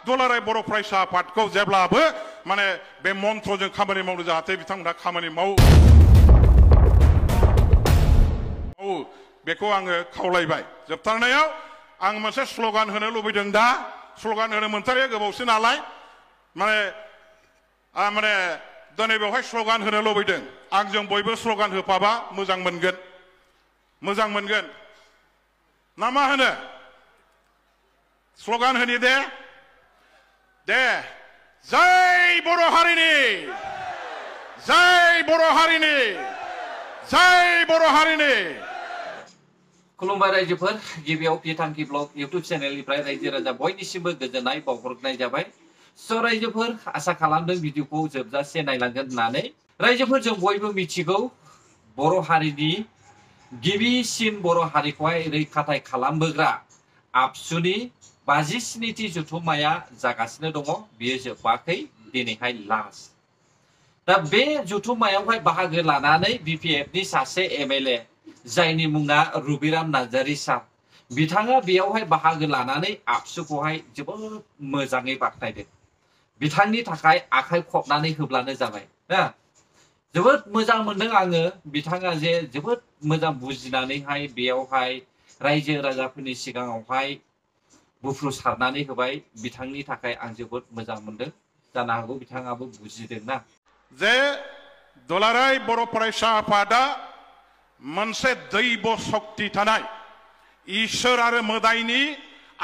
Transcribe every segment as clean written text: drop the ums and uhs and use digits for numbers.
दुलाराय बर' फरायसा आफादखौ जेब्लाबो माने बे मन्त्रजों खामानि मावनो जाहाथे बिथांमोना खामानि मावो बेखौ आङो खावलायबाय। जोबथारनायाव आं मोनसे स्ल'गान होनो लुबैदों दा स्ल'गान होनो मोनथारिया गोबावसो नालाय माने दिनै बेवहाय स्ल'गान होनो लुबैदों आंजों बयबो स्ल'गान होफाबा मोजां मोनगोन ना मा होनो स्ल'गान होनि दे जय बर' हारिनि खुलुमबाय रायजोफोर गिबियाव बिथांखि ब्लग इउट्युब चेनेलनिफ्राय रायजो राजा बयनिसिमबो गोजोननाय बावहरनाय जाबाय। स' रायजोफोर आसा खालामदों भिडिअखौ जोबजासे नायलांगोन होननानै। रायजोफोर जों बयबो मिथिगौ बर' हारिनि गिबिसिन बर' हारिखौहाय रैखाथाय खालामबोग्रा आबसुनि 57थि जथुम्माया जागासिनो दङ। बेयो जोबाखै, दिनैहाय लास्ट। दा बे जथुम्मायावहाय बाहागो लानानै बिपिएफनि सासे एमएलए जायनि मुङा रुबिराम नार्जारी सार बिथाङा बेयावहाय बाहागो लानानै आबसुखौहाय जोबोद मोजाङै बाख्नायदों। बिथांनि थाखाय आखाइ खबनानै होब्लानो जाबाय ना। जोबोद मोजां मोनदों आङो बिथाङा जे जोबोद मोजां बुजिनानैहाय बेयावहाय रायजो राजाफोरनि सिगाङावहाय बुफ्रुसारनानै होबाय। बिथांनि थाखाय आं जोबोद मोजां मोनदों। जानो हागौ बिथाङाबो बुजिदोंना जे दुलाराय बर' फरायसा आफादा मोनसे दैब शक्ति थानाय इसोर आरो मोदायनि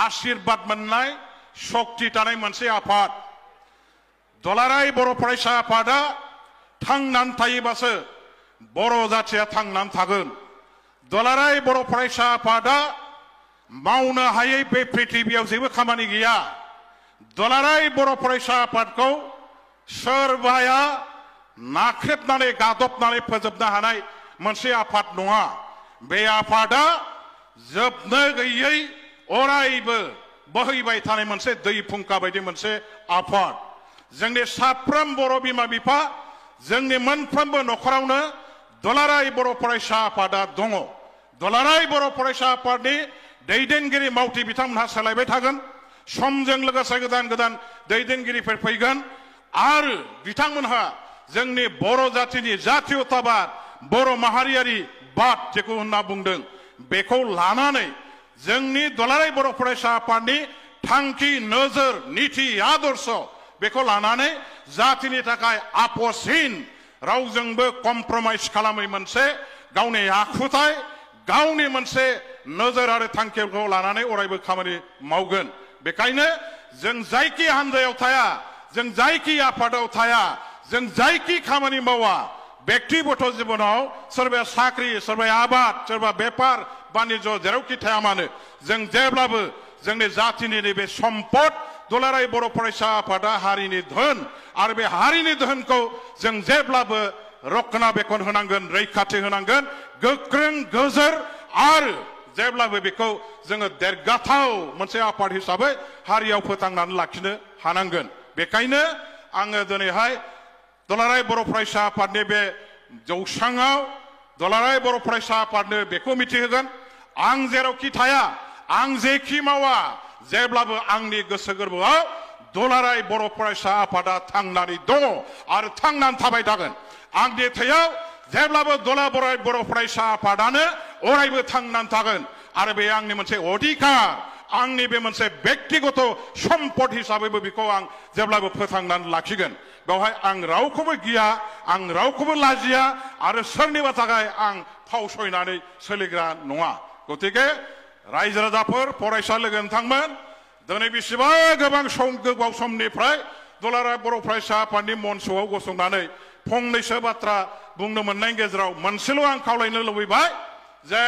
आशीर्बाद मोननाय शक्ति थानाय मोनसे आफाद। दुलाराय बर' फरायसा आफादा थांनानै थायोबासो बर' जाथिया थांनानै थागोन। दुलाराय बर' फरायसा आफादा मावनो हायै बे पृथिबियाव जेबो खामानि गैया। दुलाराय बर' फरायसा आफादखौ सोरबाया नाख्रेबनानै गादबनानै फोजोबनो हानाय मोनसे आफाद नङा। बे आफादा जोबनो गैयै अरायबो बोहैबाय थानाय मोनसे दै फुंखा बायदि मोनसे आफाद। जोंनि साफ्रोम बर' बिमा बिफा जोंनि मोनफ्रोमबो न'खरावनो दुलाराय बर' फरायसा आफादा दङ। दुलाराय बर' फरायसा आफादनि दैदेनगिरि मावथि बिथांमोनहा सोलायबाय थागोन। समजों लोगोसे गोदान गोदान दैदेनगिरिफोर फैगोन आरो बिथांमोनहा जोंनि बर' जातिनि जातीयताबाद बर' माहारियारि बाद जेखौ होनना बुंदों बेखौ लानानै जोंनि दुलाराय बर' फरायसा आफादनि थांखि नोजोर नीति आदर्श बेखौ लानानै जातिनि थाखाय आपसहीन रावजोंबो कमप्रमाइज खालामै मोनसे गावनि आखुथाय गावनि मोनसे नोजोर आरो थांखिखौ लानानै अरायबो खामानि मावगोन। बेखायनो जों जायखि हान्जायाव थाया जों जायखि आफादाव थाया जों जायखि खामानि मावा व्यक्तिगत जीवनाव सोरबाया साख्रि सोरबाया आबाद सोरबा बेपार बानिज्य जेरावखि थाया मानो जों जेब्लाबो जोंनि जातिनि नैबे सम्पद दुलाराय बर' फरायसा आफादा हारिनि धोन आरो बे हारिनि धोनखौ जों जेब्लाबो रक्षणाबेक्षण होनांगोन रैखाथि होनांगोन गोख्रों गोजोर आरो जेब्लाबो बेखौ जोङो देरगाथाव मोनसे आफाद हिसाबै हारियाव फोथांनानै लाखिनो हानांगोन। बेखायनो आङो दिनैहाय दुलाराय बर' फरायसा आफादनि बे जौसाङाव दुलाराय बर' फरायसा आफादनो बेखौ मिथिहोगोन आं जेरावखि थाया आं जेखि मावा जेब्लाबो आंनि गोसो गोरबोआव दुलाराय बर' फरायसा आफादा थांनानै दङ आरो थांनानै थाबाय थागोन। आंनि थैयाव जेब्लाबो दुलाराय बर' फरायसा आफादानो अरायबो थांनानै थागोन आरो बे आंनि मोनसे अधिकार आंनि बे मोनसे व्यक्तिगत सम्पद हिसाबैबो बेखौ आं जेब्लाबो फोथांनानै लाखिगोन। बेवहाय आं रावखौबो गिया आं रावखौबो लाजिया आरो सोरनिबा थाखाय आं फावसयनानै सोलिग्रा नङा। गतिके रायजो राजाफोर फरायसा लोगो नोंथांमोन दिनै बेसेबा गोबाव समनिफ्राय दुलाराय बर' फरायसा आफादनि मन्चआव गसंनानै फंनैसो बाथ्रा बुंनो मोननायनि गेजेराव मोनसेल' आं खावलायनो लुबैबाय जे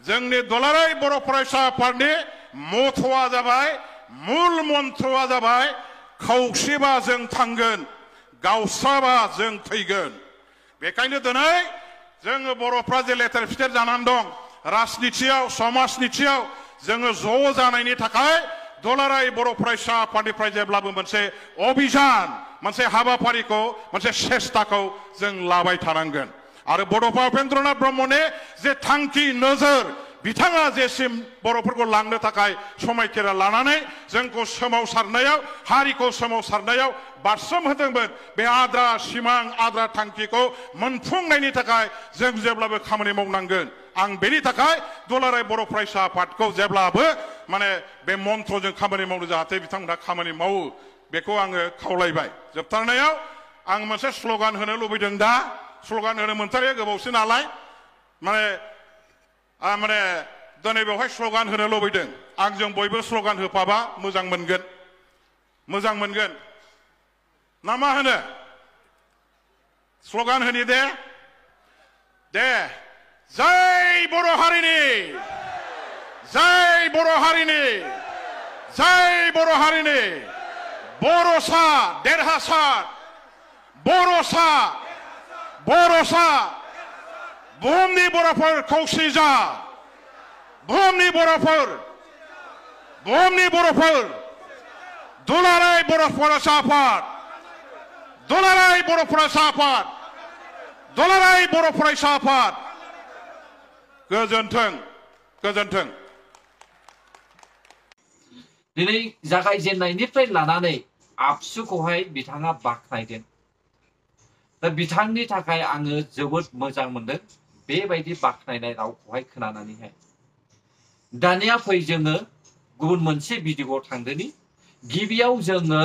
जोंनि दुलाराय बर' फरायसा आफादनि मथ'आ जाबाय मुल मन्त्रआ जाबाय खौसेबा जों थांगोन गावस्राबा जों थैगोन। बेखायनो दिनै जोङो बर'फ्रा जे लेथेर फिथेर जानानै दं राजनितियाव समाजनितियाव जोङो ज' जानायनि थाखाय दुलाराय बर' फरायसा आफादनिफ्राय जेब्लाबो मोनसे अभियान मोनसे हाबाफारिखौ मोनसे सेस्ताखौ जों लाबाय थानांगोन। आरो बड'फा उपेन्द्रनाथ ब्रह्मनि जे थांखि नोजोर बिथाङा जेसिम बर'फोरखौ लांनो थाखाय समायखेरा लानानै जोंखौ सोमावसारनायाव हारिखौ सोमावसारनायाव बारसोम होदोंमोन बे आद्रा सिमां आद्रा थांखिखौ मोनफुंनायनि थाखाय जों जेब्लाबो खामानि मावनांगोन आं बेनि थाखाय दुलाराय बर' फरायसा आफादखौ जेब्लाबो माने बे मन्त्रजों खामानि मावनो जाहाथे बिथांमोना खामानि मावो बेखौ आङो खावलायबाय जोबथारनायाव आं मोनसे स्ल'गान होनो लुबैदों दा स्ल'गान होनो मोनथारिया गोबावसै नालाय माने दिनै बेवहाय स्ल'गान होनो लुबैदों आंजों बयबो स्ल'गान होफाबा मोजां मोनगोन ना मा होनो स्ल'गान होनि दे जय बर' हारिनि बर'सा देरहासार बर'सा बुहुमनि बर'फोर खौसे जा बुहुमनि बर'फोर दुलाराय बर' फरायसा आफाद दुलाराय बर' फरायसा आफाद गोजोन्थों दिनै जागायजेननायनिफ्राय लानानै आबसुखौहाय बिथाङा बाख्नायदों दा बिथांनि थाखाय आङो जोबोद मोजां मोनदों बेबायदि बाख्नायनाय रावखौहाय खोनानानैहाय दानिया फै जोङो गुबुन मोनसे भिडिअ'आव थांदोनि गिबियाव जोङो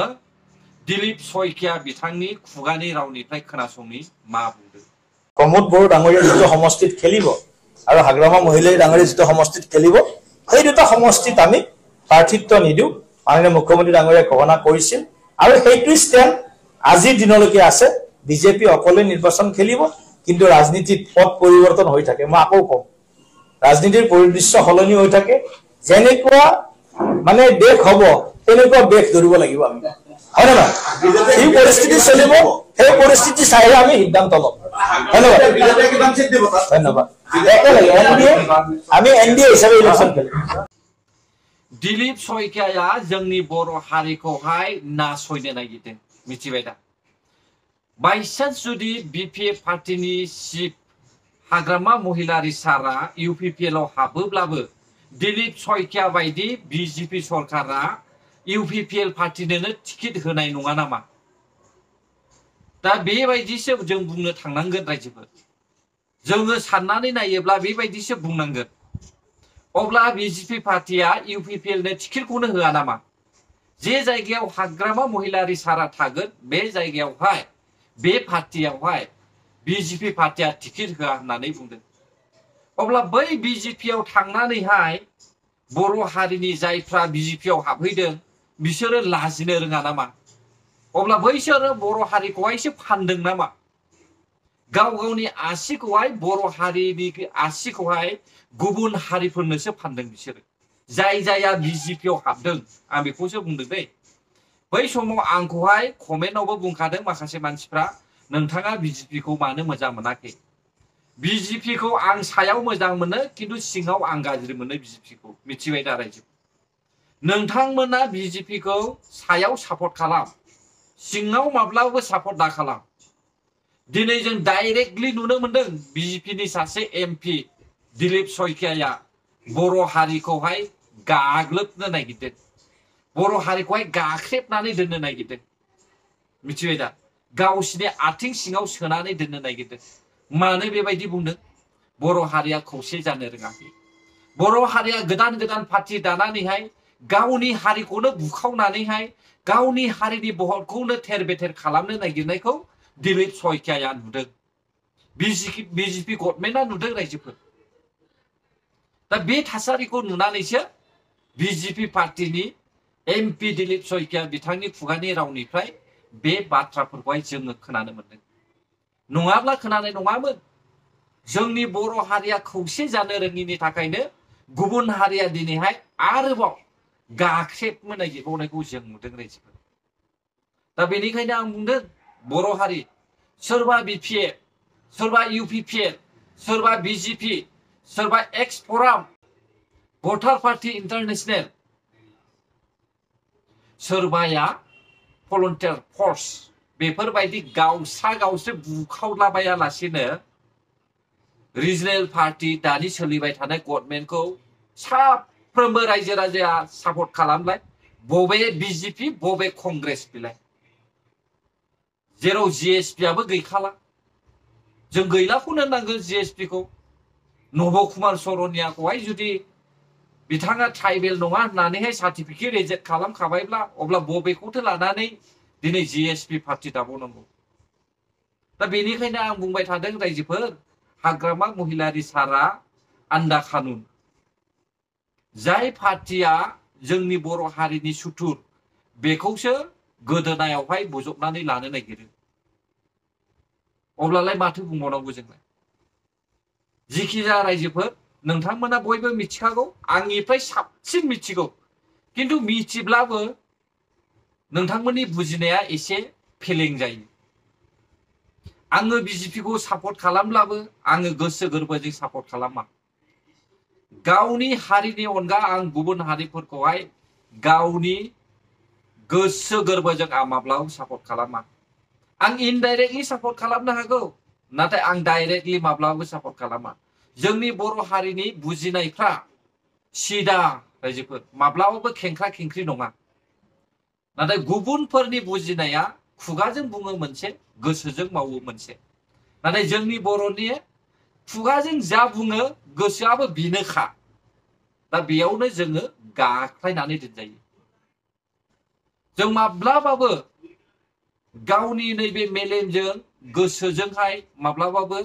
दिलीप शइकिया बिथांनि खुगानि रावनिफ्राय खोनासंनि मा बुंदों प्रमोद बर' डाঙৰীয়া যিটো সমষ্টিত খেলিব আৰু হাগ্ৰামা মহিলাই ডাঙৰীয়া যিটো সমষ্টিত খেলিব সেই দুটা সমষ্টিত আমি প্ৰাৰ্থিত্ব নিদিওঁ মাননীয় মুখ্যমন্ত্ৰী ডাঙৰীয়াই ঘোষণা কৰিছিল আৰু সেইটো ষ্টেণ্ড আজিৰ দিনলৈকে আছে বিজেপি অকলে নিৰ্বাচন খেলিব কিন্তু ৰাজনীতিত পথ পৰিৱৰ্তন হৈ থাকে মই আকৌ কম ৰাজনীতিৰ পৰিদৃশ্য সলনি হৈ থাকে যেনেকুৱা মানে দেশ হ'ব তেনেকুৱা দেশ ধৰিব লাগিব আমি হয় না এই পৰিস্থিতি চলিব সেই পৰিস্থিতি চাই আমি সিদ্ধান্ত ল'ম ধন্যবাদ আমি এনডিএ হিচাপে ইলেকশ্যন খেলিম दिलीप शइकियाया जोंनि बर' हारिखौहाय नासयनो नागिरदों मिथिबाय दा बायसान्स जुदि बिपिएफ पार्टीनि चिफ हाग्रामा महिलारि सारा इउपिपिएल आव हाबोब्लाबो दिलीप शइकिया बायदि बिजेपि सरकारा इउपिपिएल पार्टीनोनो टिकेट होनाय नङा नामा दा बेबायदिसो जों बुंनो थांनांगोन रायजोफोर जोङो साननानै नायोब्ला बेबायदिसो बुंनांगोन अब्ला बिजेपि पार्टीया इउपिपिएल नो टिकेटखौनो होआ नामा जे जायगायाव हाग्रामा महिलारि सारा थागोन बे जायगायावहाय बे पार्टीयावहाय बिजेपि पार्टीया टिकेट होआ होननानै बुंदों अब्ला बै बिजेपियाव थांनानैहाय बर' हारिनि जायफ्रा बिजेपियाव हाबहैदों बिसोरो लाजिनो रोङा नामा अब्ला बैसोरो बर' हारिखौहायसो फानदों नामा गाव गावनि आसिखौहाय बर' हारिनि आसिखौहाय गुबुन हारिफोरनोसो फानदों बिसोरो जायहा बिजेपियाव हाबदों आं बेखौसो बुंदों दै बै समाव आंखौहाय कमेन्टआवबो बुंखादों माखासे मानसिफ्रा नोंथाङा बिजेपिखौ मानो मोजां मोनाखै बिजेपिखौ आं सायाव मोजां मोनो किन्तु सिङाव आं गाज्रि मोनो बिजेपिखौ मिथिबाय दा रायजो नोंथांमोना बिजेपिखौ सायाव सापर्ट खालाम सिङाव माब्लाबो सापर्ट दा खालाम दिनै जों डाइरेक्टलि नुनो मोनदों बिजेपिनि सासे एमपि दिलीप शइकियाया बर' हारिखौहाय गाग्लोबनो नागिरदों बर' हारिखौहाय गाख्रेबनानै दोननो नागिरदों मिथिबाय दा गावसिनि आथिं सिङाव सोनानै दोननो नागिरदों मानो बेबायदि बुंदों बर' हारिया खौसे जानो रोङाखै बर' हारिया गोदान पार्टी दानानैहाय गावनि हारिखौनो बुखावनानैहाय गावनि हारिनि बहरखौनो थेर बेथेर खालामनो नागिरनायखौ दिलीप शइकियाया नुदों बिजेपि गभर्नमेन्टआ नुदों रायजोफोर दा बे थासारिखौ नुनानैसो बिजेपि पार्टीनि एमपि दिलीप शइकिया बिथांनि खुगानि रावनिफ्राय बे बाथ्राफोरखौहाय जोङो खोनानो मोनदों नङाब्ला खोनानाय नङामोन जोंनि बर' हारिया खौसे जानो रोङिनि थाखायनो गुबुन हारिया दिनैहाय आरोबाव गाख्रेबनो नागिरबावनायखौ जों नुदों रायजोफोर दा बेनिखायनो आं बुंदों बर' हारि सोरबा बिपिएफ सोरबा इउपिपिएल सोरबा बिजेपि सोरबा एक्स फराम भटार पार्टी इन्टारनेशनेल सोरबाया भलन्टियार फर्स बेफोरबायदि गावसा गावसो बुखावलाबायालासिनो रिजनेल पार्टी दानि सोलिबाय थानाय गभर्नमेन्टखौ साफ्रोमबो रायजो राजाया सापर्ट खालामलाय बबे बिजेपि बबे कंग्रेस बिलाय जेराव जिएसपि आबो गैखाला जों गैलाखौनो नांगोन जिएसपि खौ नब कुमार शरनियाखौहाय जुदि बिथाङा ट्राइबेल नङा होननानैहाय सार्टिफिकेट रिजेक्ट खालामखाबायब्ला अब्ला बबेखौथो लानानै दिनै जिएसपि पार्टी दाबावनांगौ दा बेनिखायनो आं बुंबाय थादों रायजोफोर हाग्रामा महिलारि सारा आन्दा कानुन जाय पार्टीया जोंनि बर' हारिनि सुथुर बेखौसो गोदोनायावहाय बजबनानै लानो नागिरो अब्लालाय माथो बुंबावनांगौ जोंलाय जिखि जाया रायजोफोर नोंथांमोना बयबो मिथिखागौ आंनिफ्राय साबसिन मिथिगौ किन्तु मिथिब्लाबो नोंथांमोननि बुजिनाया एसे फेलें जायो आङो बिजेपि खौ सापर्ट खालामब्लाबो आङो गोसो गोरबोजों सापर्ट खालामा गावनि हारिनि अनगा आं गुबुन हारिफोरखौहाय गावनि गोसो गोरबोजों आं माब्लाबाबो सापर्ट खालामा आं इनडाइरेक्टलि सापर्ट खालामनो हागौ नाथाय आं डाइरेक्टलि माब्लाबाबो सापर्ट खालामा जोंनि बर' हारिनि बुजिनायफ्रा सिदा रायजोफोर माब्लाबाबो खेंख्रा खेंख्रि नङा नाथाय गुबुनफोरनि बुजिनाया खुगाजों बुङो मोनसे गोसोजों मावो मोनसे नाथाय जोंनि बर'नि खुगाजों जा बुङो गोसोआबो बिनोखा दा बेयावनो जोङो गाख्लायनानै दोनजायो जों माब्लाबाबो गावनि नैबे मेलेमजों गोसोजोंहाय माब्लाबाबो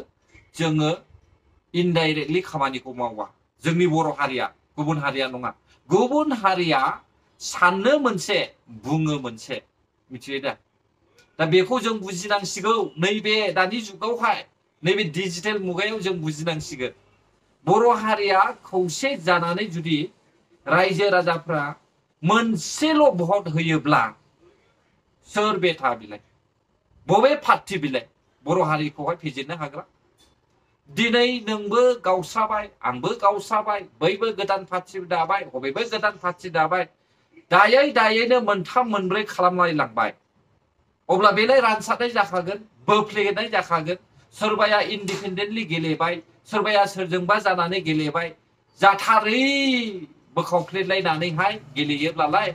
जोङो इनडाइरेक्टलि खामानिखौ मावा जोंनि बर' हारिया गुबुन हारिया नङा गुबुन हारिया साननो मोनसे बुङो मोनसे मिथियो दा बेखौ जों बुजिनांसिगौ नैबे दानि जुगावहाय नैबे डिजिटेल मुगायाव जों बुजिनांसिगोन बर' हारिया खौसे जानानै जुदि रायजो राजाफ्रा मोनसेल' भट होयोब्ला सोर बेथा बिलाय बबे पार्टी बिलाय बर' हारिखौहाय फेजेननो हाग्रा दिनै नोंबो गावस्राबाय आंबो गावस्राबाय बैबो गोदान पार्टी दाबाय हबेबो गोदान पार्टी दाबाय दायै दायैनो मोनथाम मोनब्रै खालामनानै लांबाय अब्ला बेलाय रानसारनाय जाखागोन बोफ्लेनाय जाखागोन सोरबाया इन्डिपेन्डेन्टलि गेलेबाय सोरबाया सोरजोंबा जानानै गेलेबाय जाथारै बोखावफ्लेलायनानैहाय गेलेयोब्लालाय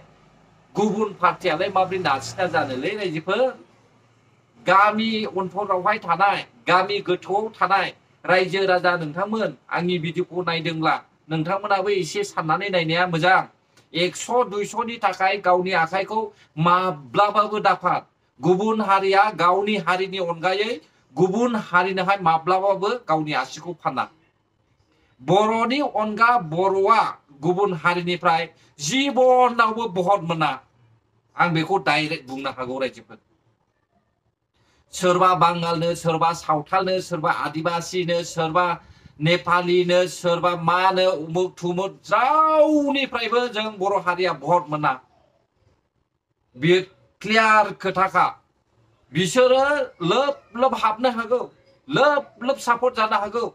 गुबुन पार्टीयालाय माब्रै नारसिना जानोलै रायजोफोर गामि अनफरावहाय थानाय गामि गोथौआव थानाय रायजो राजा नोंथांमोन आंनि भिडिअखौ नायदोंब्ला नोंथांमोनाबो एसे साननानै नायनाया मोजां 100-200 नि थाखाय गावनि आखाइखौ माब्लाबाबो दाफाद गुबुन हारिया गावनि हारिनि अनगायै गुबुन हारिनोहाय माब्लाबाबो गावनि आसिखौ फाना बर'नि अनगा बर'आ गुबुन हारिनिफ्राय जिबनावबो भट मोना आं बेखौ डाइरेक्ट बुंनो हागौ रायजोफोर सोरबा बांगालनो सोरबा सावथालनो सोरबा आदिबासीनो सोरबा नेपालीनो सोरबा मानो उमुक थुमुक रावनिफ्रायबो जों बर' हारिया भट मोना बेयो क्लियार खोथाखा बिसोरो लोब लोब हाबनो हागौ लोब लोब सापर्ट जानो हागौ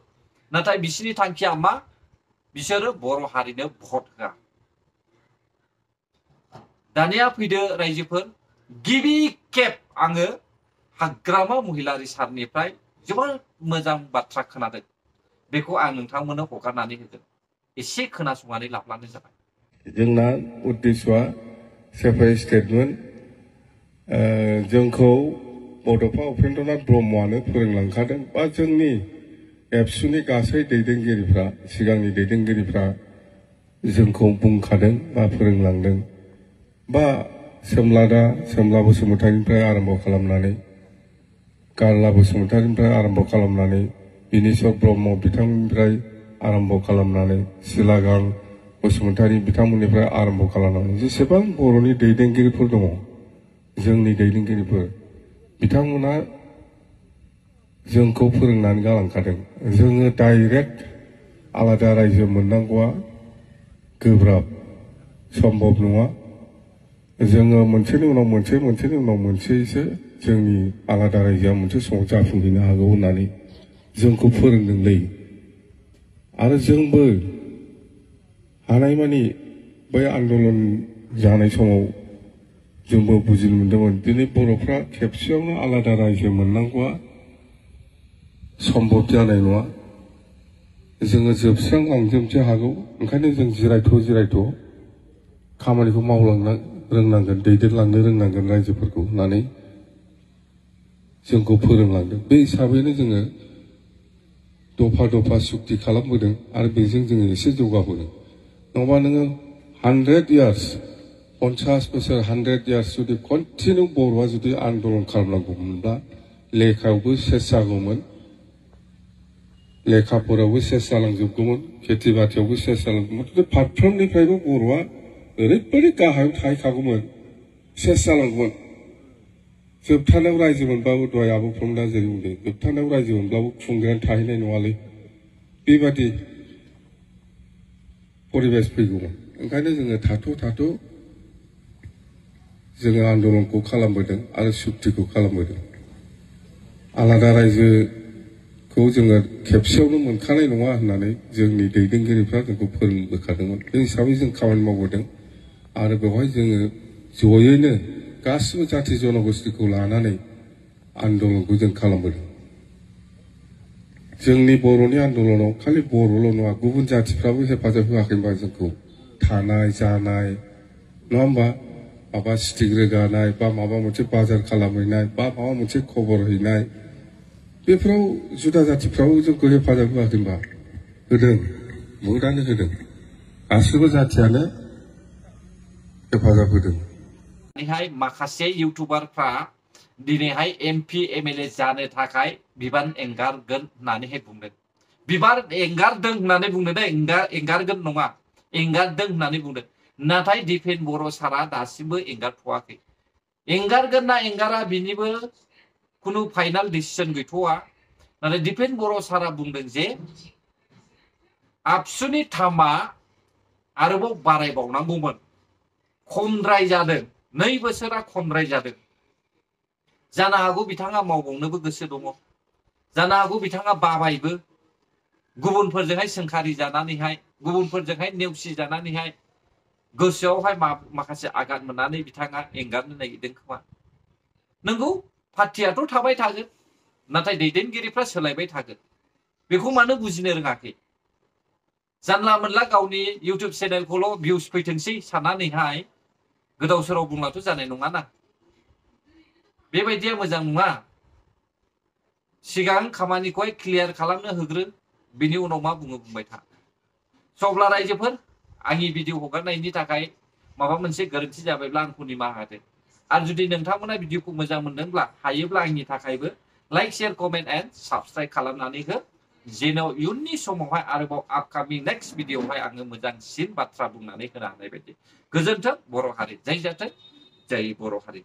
नाथाय बिसोरनि थांखिया मा बिसोरो बर' हारिनो भट होआ दानिया फैदो रायजोफोर गिबि खेब आङो हाग्रामा महिलारि सारनिफ्राय जोबोद मोजां बाथ्रा खोनादों बेखौ आं नोंथांमोननो हगारनानै होगोन एसे खोनासंनानै लाब्लानो जाबाय जोंना उद्देश्यआ सेपारेट स्टेटमेन्ट जोंखौ बड'फा उपेन्द्रनाथ ब्रह्मआनो फोरोंलांखादों बा जोंनि एबसुनि गासै दैदेनगिरिफ्रा सिगांनि दैदेनगिरिफ्रा जोंखौ बुंखादों बा फोरोंलांदों बा सोमला बसुमतारीनिफ्राय आरम्भ खालामनानै गारला बसुमतारीनिफ्राय आरम्भ खालामनानै बिनेश्वर ब्रह्म बिथांमोननिफ्राय आरम्भ खालामनानै सिलागां बसुमतारी बिथांमोननिफ्राय आरम्भ खालामनानै जेसेबां बर'नि दैदेनगिरिफोर दङ जोंनि दैदेनगिरिफोर बिथांमोना जोंखौ फोरोंनानै गालांखादों जोङो डाइरेक्ट आलादा रायजो मोननांगौआ गोब्राब सम्भब नङा जोङो मोनसेनि उनाव मोनसेसो जोंनि आलादा रायजोआ मोनसे समाव जाफुंहैनो हागौ होननानै जोंखौ फोरोंदोंलै आरो जोंबो हानायमानि बै आन्दलन जानाय समाव जोंबो बुजिनो मोन्दोंमोन दिनै बर'फ्रा खेबसेयावनो आलादा रायजो मोननांगौआ सम्भब जानाय नङा जोङो जोबस्रांलांजोबनो हागौ ओंखायनो जों जिरायथ' खामानिखौ मावलांनो रोंनांगोन दैदेनलांनो रोंनांगोन रायजोफोरखौ होननानै जोंखौ फोरोंलांदों बे हिसाबैनो जोङो दफा सुक्ति खालामबोदों आरो बेजों जोङो एसे जौगाबोदों नङाबा नोङो 100 years 50 बोसोर 100 years जुदि कन्टिनिउ बर'आ जुदि आन्दलन खालामनांगौमोनब्ला लेखायावबो सेस जागौमोन लेखाफोरावबो सेस जालांजोबगौमोन खेथि बाथियावबो सेस जालांगौमोन फारफ्रोमनिफ्रायबो बर'आ ओरैबायदि गाहायाव थाहैखागौमोन सेस जालांगौमोन जोबथानायाव रायजो मोनबाबो दहाय आब' प्रमदा जेरै बुंदों जोबथानायाव रायजो मोनब्लाबो खुंग्रायानो थाहैनाय नङालै बेबादि परिबेस फैगौमोन ओंखायनो जोङो थाथ' जोङो आन्दलनखौ खालामबोदों आरो सुक्तिखौ खालामबोदों आलादा रायजोखौ जोङो खेबसेयावनो मोनखानाय नङा होननानै जोंनि दैदेनगिरिफ्रा जोंखौ फोरोंबोखादोंमोन बे हिसाबै जों खामानि मावबोदों आरो बेवहाय जोङो जयैनो गासिबो जाथि जनगोष्ठीखौ लानानै आन्दलनखौ जों खालामबोदों जोंनि बर'नि आन्दलनाव खालि बर'ल' नङा गुबुन जाथिफ्राबो हेफाजाब होआखैबा जोंखौ थानाय जानाय नङा होमबा माबा स्टिक रोगानाय बा माबा मोनसे बाजार खालामहैनाय बा माबा मोनसे खबर हैनाय बेफोराव जुदा जातिफ्राबो जोंखौ हेफाजाब होआखैबा होदों बहुतानो होदों गासिबो जातियानो हेफाजाब होदों माखासे इउटुबारफ्रा दिनैहाय MP MLA जानो थाखाय बिबान एंगारगोन होननानैहाय बुंदों बिबान एंगारदों होननानै बुंदों दे एंगारगोन नङा एंगारदों होननानै बुंदों नाथाय दिपेन बर' सारा दासिमबो एंगारथ'वाखै एंगारगोन ना एंगारा बिनिबो खुनु फाइनाल डिसिजन गैथ'वा नाथाय दिपेन बर' सारा बुंदों जे आबसुनि थामा आरोबाव बारायबावनांगौमोन खमद्राय जादों 2 बोसोरा खमद्राय जादों जानो हागौ बिथाङा मावबावनोबो गोसो दङ जानो हागौ बिथाङा बाबायबो गुबुनफोरजोंहाय सोंखारि जानानैहाय गुबुनफोरजोंहाय नेवसि जानानैहाय गोसोआवहाय माखासे आघात मोननानै बिथाङा एंगारनो नागिरदों खोमा नंगौ पार्टियाथ' थाबाय थागोन नाथाय दैदेनगिरिफ्रा सोलायबाय थागोन बेखौ मानो बुजिनो रोङाखै जानला मोनला गावनि इउटुब चेनेलखौल' भिउस फैथोंसै साननानैहाय गोदाव सोराव बुंब्लाथ' जानाय नङाना बेबायदिया मोजां नङा सिगां खामानिखौहाय क्लियार खालामनो होग्रो बिनि उनाव मा बुङो बुंबाय था अब्ला रायजोफोर आंनि भिडिअ हगारनायनि थाखाय माबा मोनसे गोरोन्थि जाबायब्ला आंखौ निमाहा होदो आरो जुदि नोंथांमोना भिडिअखौ मोजां मोनदोंब्ला हायोब्ला आंनि थाखायबो like share comment and subscribe खालामनानै हो जेन' इयुननि समावहाय आरोबाव आपकामिं नेक्स्ट भिडिअआवहाय आङो मोजांसिन बाथ्रा बुंनानै होनो हानाय बायदि गोजोन्थों बर' हारि जय जाथों जय बर' हारि